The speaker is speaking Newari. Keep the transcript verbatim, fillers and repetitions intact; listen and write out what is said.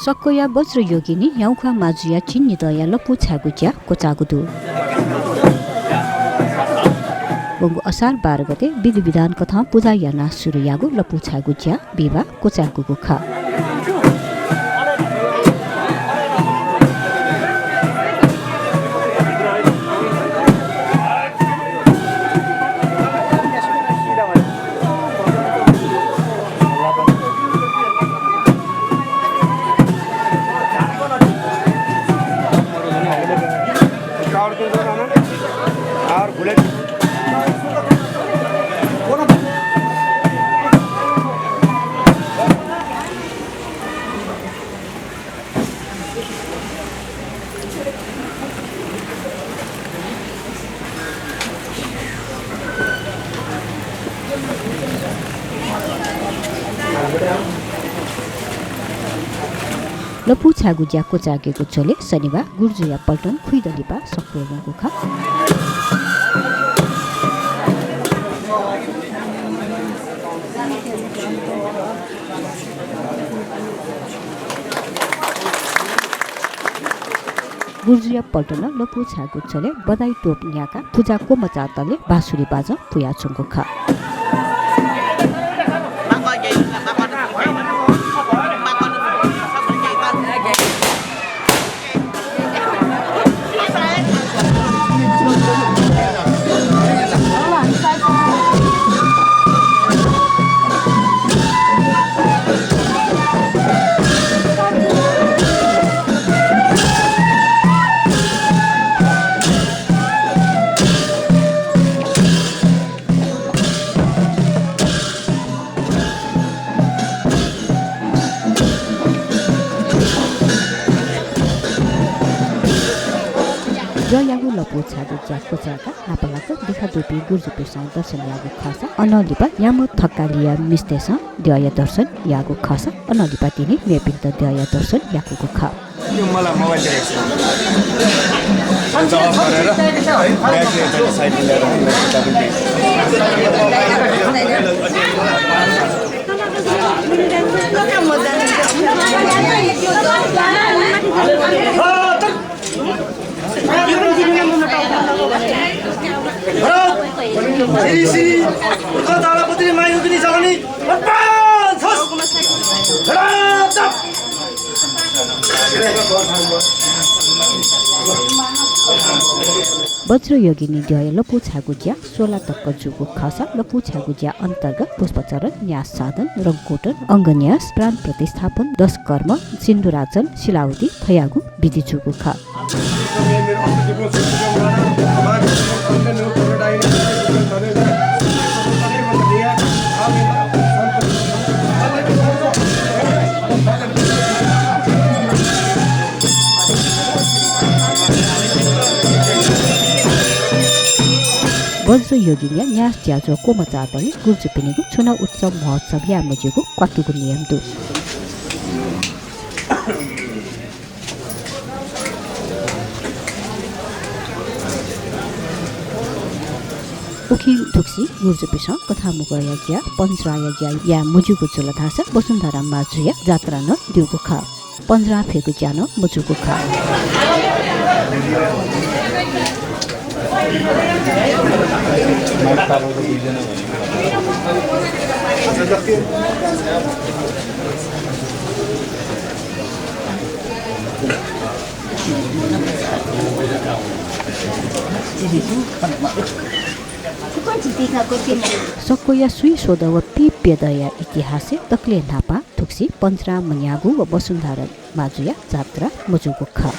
सक्वया वज्रयोगिनी न्ह्यागुख्वाः माजुया झिंनिदँया लँपु छायेगु ज्या क्वचाःगु दु। वंगु असार बाह्र गते विधिविधान कथं पुजा यानाः सुरु याःगु लँपु छायेगु ज्या बिहिबाः क्वचाय्कूगु खः। लँपु छायेगु ज्या क्वचाय्केगु झ्वलय् शनिबाः गुर्जुया पल्टन खुइदँ लिपा सक्वय् वंगु खः। गुर्जुया पल्टनं लँपु छायेगु झ्वलय् बधाई तोप न्ह्याकाः पुजा क्वमचाःतले बाँसुरी बाजं पुयाच्वंगु खः। जःयागु लँपु छायेगु ज्या क्वचाय्काः नापलाक देखादुपिं गुर्जुपिन्सं दर्शन याःगु खःसा अनं लिपा न्याम्ह थकालिया मिस्तय्सं द्यःया दर्शन याःगु खःसा अनं लिपा तिनि मेपिन्त द्यःया दर्शन याकूगु खः। यो मलाई मोबाइल दिइराखेको छ। जवाफ गरेर ब्यागले चाहिँ साइडमा ल्याएर हामीलाई खुट्टा पनि दिन्छ। भरत, श्री श्री उर्ख तारापत्री मायुगिनी जगनी। वज्रयोगिनी द्यःया लँपु छायेगु ज्या सोला तक जूगु खःसा लँपु छायेगु ज्या अन्तर्गत पुष्पचरण, न्यास साधन, रंगकोटन, अङ्गन्यास, प्राण प्रतिस्थापन, दशकर्म, सिन्दुरार्चन, शिलाहुति थज्याःगु विधि जूगु खः। वज्रयोगिनीया न्यास ज्याझ्वः क्वमचाःतले गुर्जुपिनिगु छुं नं उत्सव महोत्सव याये मज्यूगु क्वातुगु नियम दु। उकिं धुकुसिइ गुर्जुपिसं कथामुगःया ज्या, पञ्जराया ज्या याये मज्यूगु जुल धाःसा वसुन्धरा माजुया जात्रा नं द्यूगु खः। पञ्जरां फयेगु ज्या नं मजूगु खः। सक्वया स्वीस्वदँ व पीप्यदँया इतिहासय् दकलय् न्हापां धुकुसिइ पञ्जरां मन्याःगु व वसुन्धरा माजुया जात्रा मजूगु खः।